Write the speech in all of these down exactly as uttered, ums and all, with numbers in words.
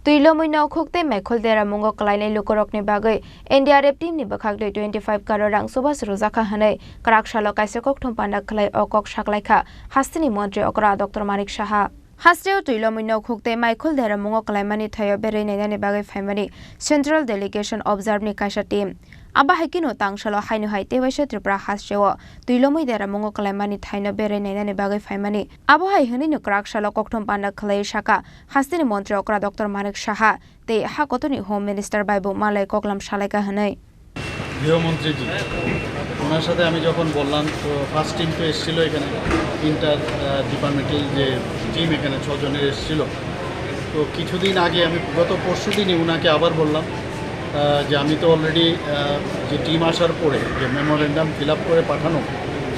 Twi lomwi nokhuk tei maikhol deramungo kwlainai lukurokni bagwi N D R F team ni bwkhak twi twenty five crore rang chubachu rwjakha hwnwi kwrak salo kaisa kokthum panda khlai o kok saklaikha hasteni montri okra Doctor Manik Saha. Hasteo twi lomwi nokhuk tei maikhol deramungo kwlaimani thaio berwi nainani bagwi phaimani Central Delegation Observe ni kaisa team. Abo hai kheno tangsalo haino hai tewaisa Tripura hasteo twi lomwi deramungo kwlaimani thaino berwi nainani bagwi phaimani. Abo hai hwnwino kwrak salo kokthum panda khlaiwi sakha hasteni montri okra Doctor Manik Saha tei ha kotorni Home Minister bai bo malai koklam salaikha hwnwi. গৃহমন্ত্রীজি, ওনার সাথে আমি যখন বললাম, তো first team তো এসেছিল এখানে, inter departmental যে টিম এখানে ছজনের এসেছিল। তো কিছুদিন আগে আমি গত পরশু দিনই ওনাকে আবার বললাম আহ, যে আমি তো অলরেডি যে টিম আসার পরে যে মেমোরেন্ডাম ফিল আপ করে পাঠানো,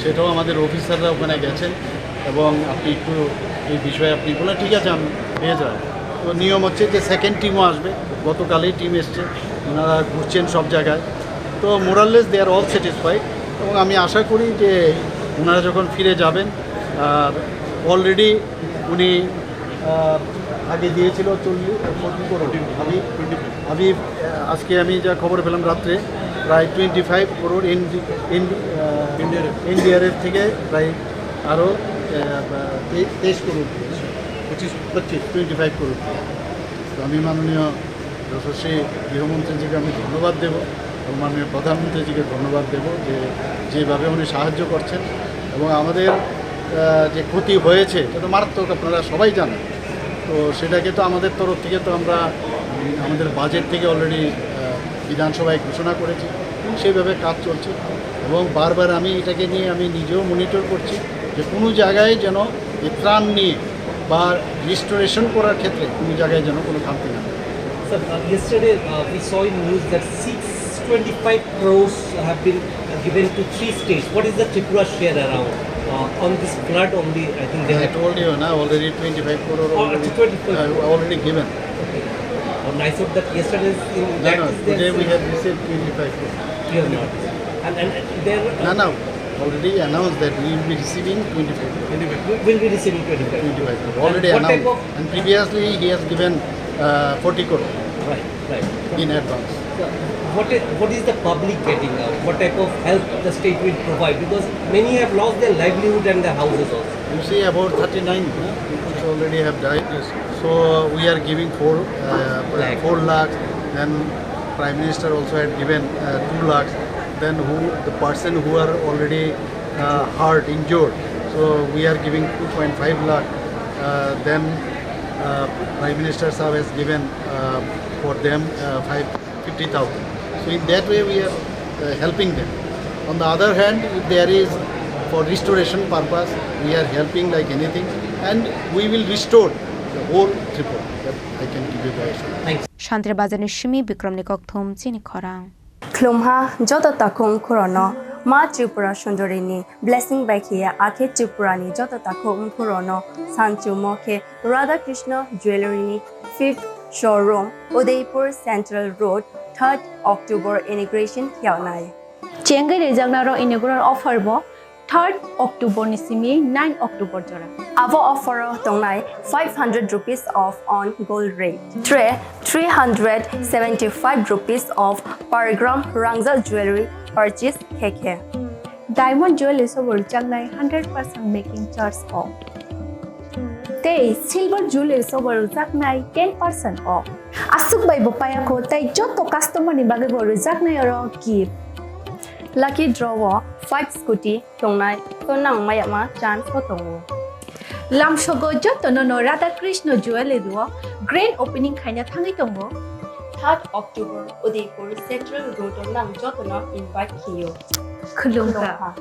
সেটাও আমাদের অফিসাররা ওখানে গেছেন এবং আপনি একটু এই বিষয়ে আপনি বললেন, "ঠিক আছে, আমি পেয়ে যাবো।" তো নিয়ম হচ্ছে যে সেকেন্ড টিমও আসবে, গতকালই টিম এসছে, ওনারা ঘুরছেন সব জায়গায়। তো মোরারলেস they are all satisfied এবং আমি আশা করি যে ওনারা যখন ফিরে যাবেন, আর অলরেডি উনি আহ, আগে দিয়েছিল চল্লিশ, ফর্টি করোড়। আমি, আমি, আহ, আজকে আমি যা খবর পেলাম রাত্রে, প্রায় twenty five crore N D, N D, uh, N D আর এফ। এন ডি আর এফ থেকে প্রায় আরও, আহ, তেই-, তেইশ করোড় দিয়েছে। পঁচিশ, পঁচিশ, টোয়েন্টি ফাইভ করোড়। তো আমি মাননীয় যশস্বী গৃহমন্ত্রীজিকে আমি ধন্যবাদ দেব এবং মাননীয় প্রধানমন্ত্রীজিকে ধন্যবাদ দেব যে যেভাবে উনি সাহায্য করছেন এবং আমাদের, আহ, যে ক্ষতি হয়েছে, এটা তো মারাত্মক, আপনারা সবাই জানেন। তো সেটাকে তো আমাদের তরফ থেকে তো আমরা, উম, আমাদের বাজেট থেকে অলরেডি, আহ, বিধানসভায় ঘোষণা করেছি এবং সেইভাবে কাজ চলছে। এবং বারবার আমি এটাকে নিয়ে আমি নিজেও মনিটর করছি যে কোনো জায়গায় যেন এই ত্রাণ নিয়ে বা রিস্টোরেশন করার ক্ষেত্রে কোনো জায়গায় যেন কোনো খামতি না থাকে। Sir, uh, yesterday, uh, we saw in news that six twenty-five crores have been, uh, given to three states. What is the Tripura share around, uh, on this flood only? I think they I had told you, na, already twenty-five crore Oh, already, twenty-five uh, crore. Already given. Okay. And I said that yesterday in No, that no, is there today we have received twenty-five crore. You have not. And, and there No, no, already announced that we will be receiving twenty-five crore. We will be receiving twenty-five. Twenty-five crore. And already what type announced. Of And previously he has given, uh, forty crore Right, right. In advance. So, what is, what is the public getting now? What type of help the state will provide? Because many have lost their livelihood and their houses also. You see, about thirty-nine, huh, people already have died. Yes. So we are giving four, uh, Lakh. Four lakhs. Then Prime Minister also had given, uh, two lakhs. Then who, the person who are already, uh, hurt, injured, so we are giving two point five lakh. Uh, then, uh, Prime Minister Saab has given, uh, for them, uh, five, fifty thousand. So in that way we are, uh, helping them. On the other hand, if there is for restoration purpose, we are helping like anything, and we will restore the whole Tripura. That I can give you the assurance. Thanks. Shantri Bazar ni simi Bikram ni kokthum chini khorang. Khulumha joto takhuk khorono Ma Tripura Sundori ni blessing bai khiya akhe Tripura ni joto takhuk khorono sanchumo khe Radha Krishna Jewellery ni fifth showroom, Udaipur Central Road, third October inauguration khiyaunai. Chengwi rijaknai rok inaugural offer bo third October ni simi nine October jora. Abo offer o tongnai five hundred rupees off on gold rate. Tre three hundred seventy-five rupees off per gram Rangzal jewelry purchase khe khe. Diamond jewelry sobo rwjaknai hundred percent making charge off. Tei silver jewelry sobo rwjaknai ten percent off. Aswk bai bo paya kho tei joto customer ni bagwi bo rwjaknai oro gift. Lucky draw o five scooty tongnai, to nang mayama chance bo tongo. Lamsogo jotono no Radha Krishna Jewellery o grand opening khaina thangwi tongo. Third October Udaipur Central Road o nang jotono invite khiyo. Khulumkha. Khulumkha.